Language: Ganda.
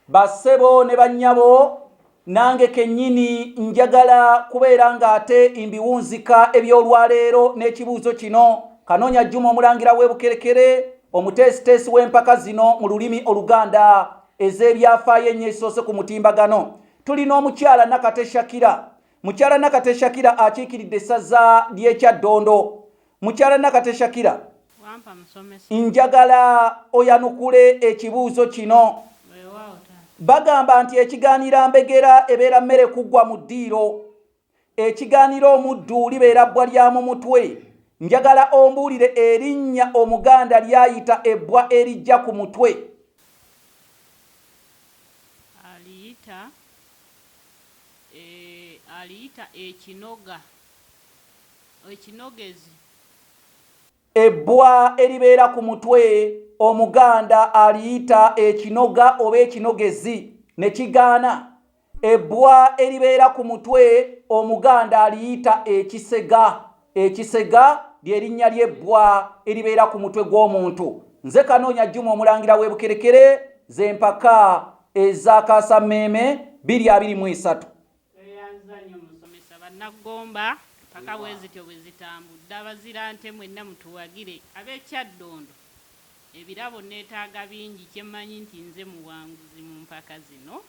Bassebo ne bannyabo, nange kennyini njagala kubeera ng'ate mbiwunzika eby'olwaleero n'ekibuuzo kino. Kanoonya Juma Omulangira w'e Bukerekere, omuteesiteesi w'empaka zino mu lulimi Oluganda ez'ebyafaayo ennyo ezisoose ku mutimbagano. Tulina omukyala Nakate Shakira. Mukyala Nakate Shakira akiikiridde essaza ly'e Kyaddondo. Mukyala Nakate Shakira, Wampa musomesa. Njagala oyanukule ekibuuzo kino. Weewaawo taata. Bagamba nti ekigaanira mbegera ebeera mmere kuggwa mu ddiiro. Ekigaanira omuddu libeera bbwa lya mu mutwe. Njagala ombuulire erinnya Omuganda ly'ayita ebbwa erijja ku mutwe. Aliyita e, aliyita ekinoga, ekinogezi. Ebbwa eribeera ku mutwe Omuganda aliyita ekinoga oba ekinogezi ne kigaana. Ebbwa eribeera ku mutwe Omuganda aliyita ekisega. Ekisega lye linnya ly'ebbwa eribeera ku mutwe gw'omuntu. Nze Kanoonya Juma Omulangira w'e Bukerekere, z'empaka eza Kaasammeeme 2023. Tweyanza nnyo musomesa. Bannaggomba mpaka bwe zityo bwe zitambudde. Abazira nte mwenna mutuwagire. Ab'e Kyaddondo ebirabo nneetaaga bingi kye mmanyi nti nze muwanguzi mu mpaka zino.